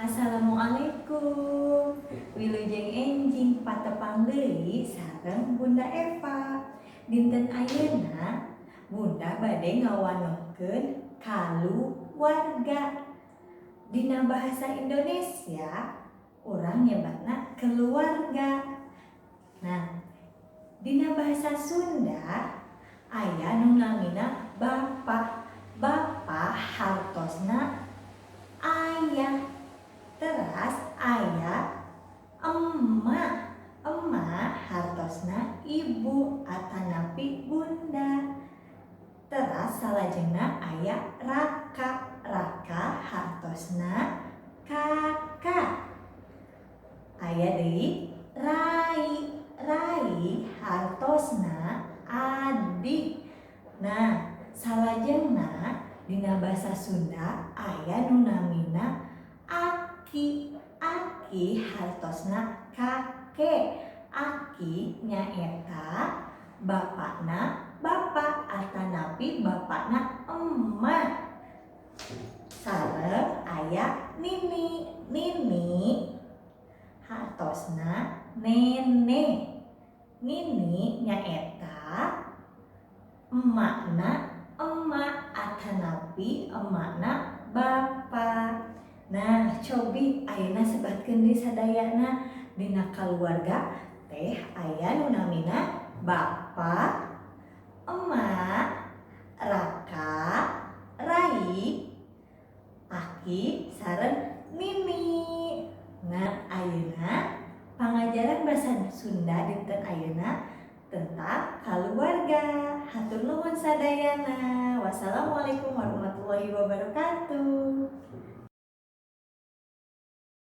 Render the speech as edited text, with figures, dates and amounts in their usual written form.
Assalamualaikum. Wilujeng enjing, patepang deui sareng Bunda Eva. Dinten ayeuna Bunda bade ngawanohkeun kaluwarga. Dina bahasa Indonesia urang nyebatna keluarga. Nah, dina bahasa Sunda aya nu namina bapa. Bapa hartosna ayah. Teras aya emak. Emak hartosna ibu atanapi bunda. Teras salajengna aya raka. Raka hartosna kakak. Aya deui rai. Rai hartosna adik. Nah, salajengna dina bahasa Sunda aya nu namina aki. Aki hartosna kakek. Aki nyaeta bapakna bapak atanapi bapakna emak. Sareng aya nini. Nini hartosna nenek. Nini nyaeta emakna emak atanapi emakna bapak. Nah, cobi ayeuna sebatkeun deui sadayana, dina kaluarga teh aya nu namina bapa, emak, raka, rai, aki, sareng nini. Nah, ayeuna pangajaran bahasa Sunda dinten ayeuna tentang kaluarga. Hatur nuhun sadayana. Wassalamualaikum warahmatullahi wabarakatuh.